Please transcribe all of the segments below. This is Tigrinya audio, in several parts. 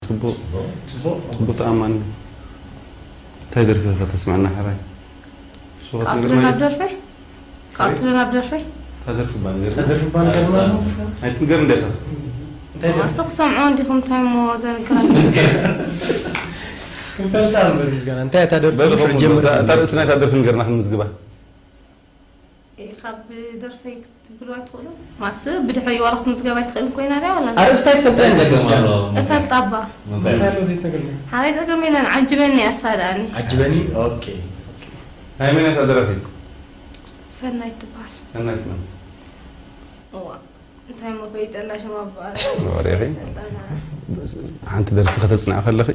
ጽቡቕ ጽቡቕ ተኣማኒ። እንታይ ደርፊ ከተስምዐና ሕራይ? ክኣቱ ናብ ደርፈይ ክኣቱ ናብ ደርፈይ። ታደርፊ ባል ገርና ታደርፊ ባል ገርና ኣይትንገር እንዴ ሰብ እንታይ ደርፊ ማሰ ክሰምዖ እንዲኹም እንታይ ሞ ዘንክራ እንፈልጣ ነበር ምስጋና እንታይ ታደርፊ በል ጀምር ታርእስና ታደርፊ ንገርና ክንምዝግባ ካብ ደርፈይ ክትብሉ ኣይትኽእሉ ማስ ብድሕሪ ዋላ ክትምዝገብ ኣይትኽእልን ኮይና ዳ ዋላ ኣርእስታ ኣይትፈልጣ እንታይ ገርማ እፈልጣ እባ እንታይ ነው ዘይትነግርኒ ሓረይ ጸገም የለን ዓጅበኒ ኣሳዳኒ ዓጅበኒ ኦኬ ናይ መን እያ ደራፊት ሰናይት ትበሃል ሰናይት መን እዋ እንታይ ሞ ፈይጠላ ሽማ በኣል ወሬኺ ሓንቲ ደርፊ ከተጽንዓ ከለኺ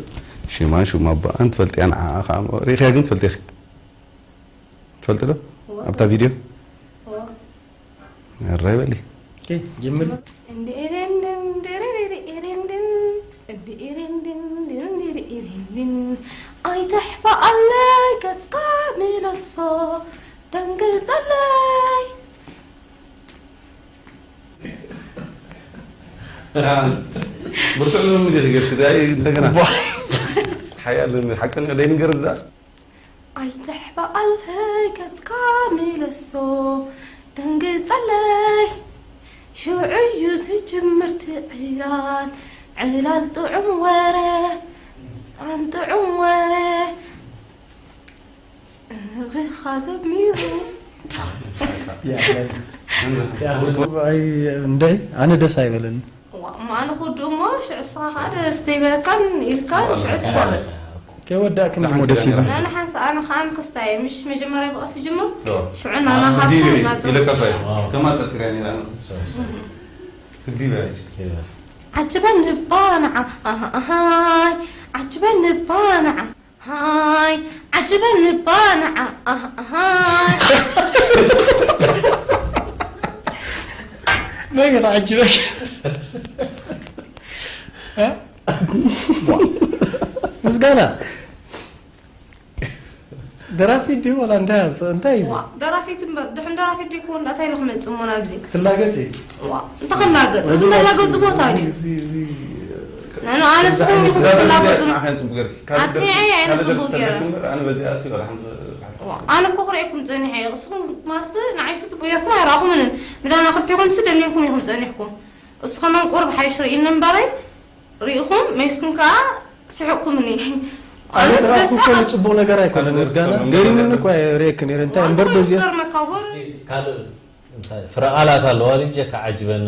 ሽማን ሽማ ኣቦኣን ትፈልጥያ ንዓ ሪኽያ ግን ትፈልጢ ኢኺ ትፈልጢ ዶ ኣብታ ቪድዮ ራይ በሊ ጀምር ኣይትሕባኣለይ ገጽካ ምለሶ ደንግጸለይ ብርቱዕ ልምምድ ኢኺ ጌርኪ ዳይ እንደገና ሓያል ልምምድ ሓቀኛ ደይንገር እዛ ኣይትሕባኣለይ ገጽካ ምለሶ ደንግጸለይ ሽዑ እዩ ዝጅምር እቲ ዕላል ዕላል ጥዑም ወረ ጣም ጥዑም ወረ እግኻ ተሚሩ እንደ ኣነ ደስ ኣይበለኒ ማን ኹዱ እሞ ሽዑ ስኻ ከዓ ደስ ተይበለካን ኢልካን ሽዑ ትኮነ ከይወዳእክን እሞ ደስ ይብል ኣነ ሓንሳ ኣነ ከዓ ንክስታየ ምሽ መጀመርያ ብቐስ ይጅምር ሽዑ ናናኻትኩም ናጽ ኢለካ ፋይ ከማ ጠጥርያ ነራ ክዲበ ዓጅበን ንባ ንዓ ኣሃይ ዓጅበን ንባ ንዓ ሃይ ዓጅበን ንባ ንዓ ኣሃይ መን ይዓጅበክ ምስጋና ደራፊት ድዩ ወላ እንታይ ኣስ- እንታይ እዩ እዚ? ዋ፣ ደራፊት እምበር ድሕን ደራፊት ድዩ ክውን እንታይ ኢለ ክመጽእ እሞ ናብዚ ክትላገጽ እዩ። ዋ፣ እንታይ ክላገጽ እዚ መላገጺ ቦታ ድዩ? እዚ እዚ ንሕና ኣነ ስኹም ኢኹም ክትላገጹ ኣጽኒዐ እየ ኣነ ጽቡቅ ገይረ። ዋ፣ ኣነ እኮ ክርእየኩም ጸኒሐ እየ። እስኹም ማስ ንዓይሲ ጽቡቅ ጌርኩም ኣይረኣኹምንን። ምዳና ክልቲኹም ሲ ደሊልኩም ኢኹም ጸኒሕኩም። እስኹም ቁርብ ሓይሽ ርእይኒ እምበረይ ሪኢኹም መይስኩም ከኣ ስሕቅኩምኒ። ኣነ ዝረኣኩ እኮ ንጽቡቕ ነገር ኣይኮነን ምስጋና ገሪሙኒ እኮ ሪኤክ ነይረ እንታይ እምበር በዚያስ ካልእ እንታይ ፍረ ቃላት ኣለዋ ድዩ ብጀካ ዓጅበኒ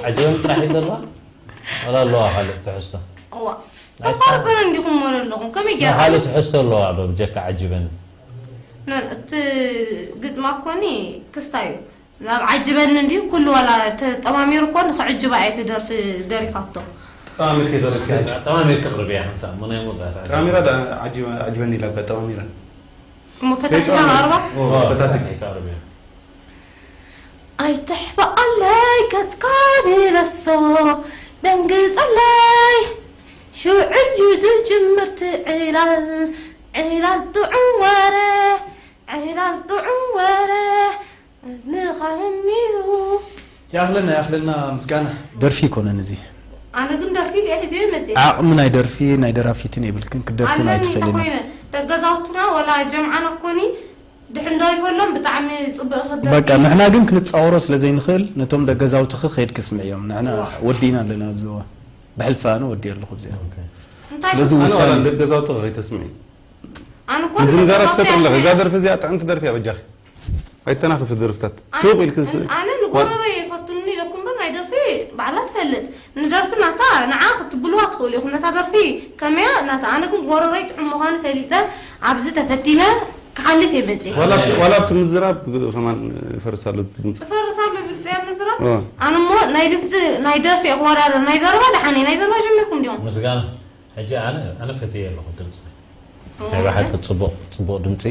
ዓጅበኒ ጥራሕ እዩ ዘለዋ ዋላ ኣለዋ ካልእ ትሕዝቶ እዋ ተቋርጽን እንዲኹም ወረ ኣለኹም ከመይ ጌርካ ካልእ ትሕዝቶ ኣለዋ ዶ ብጀካ ዓጅበኒ ነን እቲ ግጥማ ኮኒ ክስታ እዩ ናብ ዓጅበኒ እንዲሁ ኩሉ ዋላ ተጠማሚሩ እኮ ንክዕጅባ እየ ትደርፊ ደሪፋቶ። ጠማሚርኪ ዘረስኪ ኣጠማሚርኪ ቅርብያ ሓንሳእ እሞ ናይ መውዳእታ ጠማሚራ ዳ ዓጅበኒ ኢላ እኮ ጠማሚራ እሞ ፈታቲኻ ንቐርባ ፈታቲኪ ቅርብያ ኣይትሕባኣለይ ገጽካ ሚለሶ ደንግጸለይ ሽዑ እዩ ዝጅምር ትዕላል ዕላል ጥዑም ወረ ዕላል ጥዑም ወረ ንኻ መሚሩ ያኽለና ያኽለና ምስጋና ደርፊ ይኮነን እዚ ኣነ ግን ደርፊ ኢለ ሒዘዮ መፅእ ዓቕሚ ናይ ደርፊ ናይ ደራፊትን የብልክን ክትደርፍን ኣለኒ እንተ ኣይትኽእልን ኮይነ ደገዛውትና ወላ ጀምዓና ኮኒ ድሕን ደሪፈሎም ብጣዕሚ ፅቡቅ ክትደርፊ በቃ ንሕና ግን ክንፃወሮ ስለ ዘይንኽእል ነቶም ደገዛውትኺ ከይድኪ ስምዕዮም ንሕና ወዲእና ኣለና ኣብዚ እዋን ብሕልፊ ኣነ ወዲእ ኣለኹ ኣብዚኣ እንታይ ስለዚ ኣነ ዋላ ውሳነ ደገዛውትኺ ከይተስምዒ ኣነ እኮ ምድንጋራት ትፈጥሪ ኣለኺ እዛ ደርፊ እዚኣ ጥዕምቲ ደርፊ እያ በጃኺ ኣይተናኽፊ ደርፍታት ሱቕ ኢልኪ ዝስእ ኣነ ንጎረሮ የፈቱኒ ኢለኩም በር ናይ ደርፊ ባዕላ ትፈልጥ ንደርፊ ናታ ንዓ ክትብልዋ ትኽእሉ ኢኹም ነታ ደርፊ ከመያ ናታ ኣነ ግን ጎረሮይ ጥዑም ምዃኑ ፈሊጠ ኣብዚ ተፈቲነ ክሓልፍ እየ መፅየ ዋላ ኣብቲ ምዝራብ ከማን ይፈርስ ኣሎ ድምፂ ይፈርስ ኣሎ ድምፂ እያ ምዝራብ ኣነ እሞ ናይ ድምፂ ናይ ደርፊ እየ ክወዳደር ናይ ዘረባ ደሓን ናይ ዘረባ ጀሚርኩም ዲኹም ምስጋና ሕጂ ኣነ ኣነ ፈትየ ኣለኹ ድምፂ ናይ ብሓቂ ፅቡቕ ፅቡቕ ድምፂ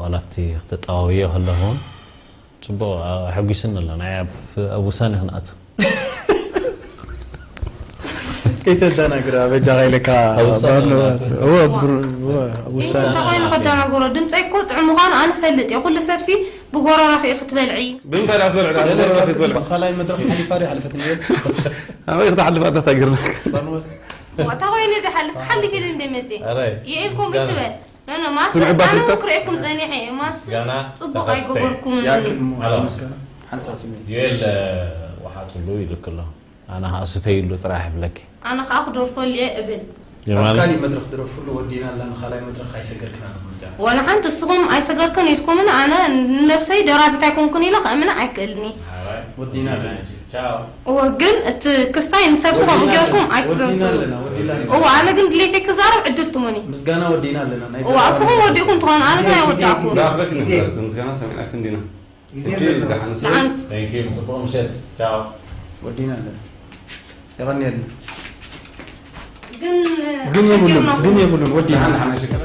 ዋላ ኣብቲ ክተጠዋውዮ ከለኹ እውን ፅቡቕ ኣሐጒስኒ ኣሎ ናይ ኣብ ውሳኔ ክንኣቱ ከይተደናግር ኣበጃ ኢለካ ባርኖባስ እወ ውሳኔ እንተኾይኑ ከደናግሮ ድምፀይ እኮ ጥዑም ምዃኑ ኣነ ፈልጥ እየ ኩሉ ሰብሲ ብጎረሮኺ ክትበልዒ ብምንታይ ዳ ክትበልዒ ካልኣይ መድረክ ሓሊፋ ዶ ሓለፈት ኣበይ ክትሓልፍ ኣታ ታገርና? ባንወስ ዋታ ኮይነ ዝሓልፍ ክሓልፍ ኢለ እንደ መፅእ ኣረ የኤልኩም ይትበል ኖኖ ማስ ስምዒ ኣነ ባትሪታት? እውን ክርእየኩም ፀኒሐ እየ ማስ ጋና ፅቡቅ ተኸስተ። ኣይገበርኩምን ያክል ሞ ኣላ። ምስጋና ሓንሳብ ስምዒት ዩኤል ውሓጥሉ ይልክ ኣሎ። ኣነ ከዓ ስተይሉ ጥራሕ ይብለኪ። ኣነ ከዓ ክደርፈሉ እየ እብል ኣብ ካሊእ መድረክ ድረፍሉ ወዲና ኣለና ካልኣይ መድረክ ኣይሰገርክን ኣለኹ ምስጋና ዋላ ሓንቲ እስኹም ኣይሰገርክን ኢልኩምን ኣነ ንነብሰይ ደራፊት ኣይኮንኩን ኢለ ከእምነ ኣይክእልኒ ወዲና ኣለና እወ ግን እቲ ክስታይ ንሰብ ስኹም ገርኩም ኣይትዘንቱ ወዲና ኣለና ወዲና ኣለና እወ ኣነ ግን ድሌተይ ክዛረብ ዕድል ትሙኒ ምስጋና ወዲና ኣለና ናይ እወ እስኹም ወዲእኩም ትኾኑ ኣነ ግን ኣይወዳእኩ ዛረበ ምስጋና ሰሚዕና ክንዲና ግዜ እጂ ኣለና ደሓንስ ደሓን Thank you ጽቡቅ ምሸት ቻው። ወዲና ኣለና የቐንየልና ግን ግን የብሉን ኣሸጊርናኹም። ግን የብሉን ወዲና ደሓን ደሓን ሽግር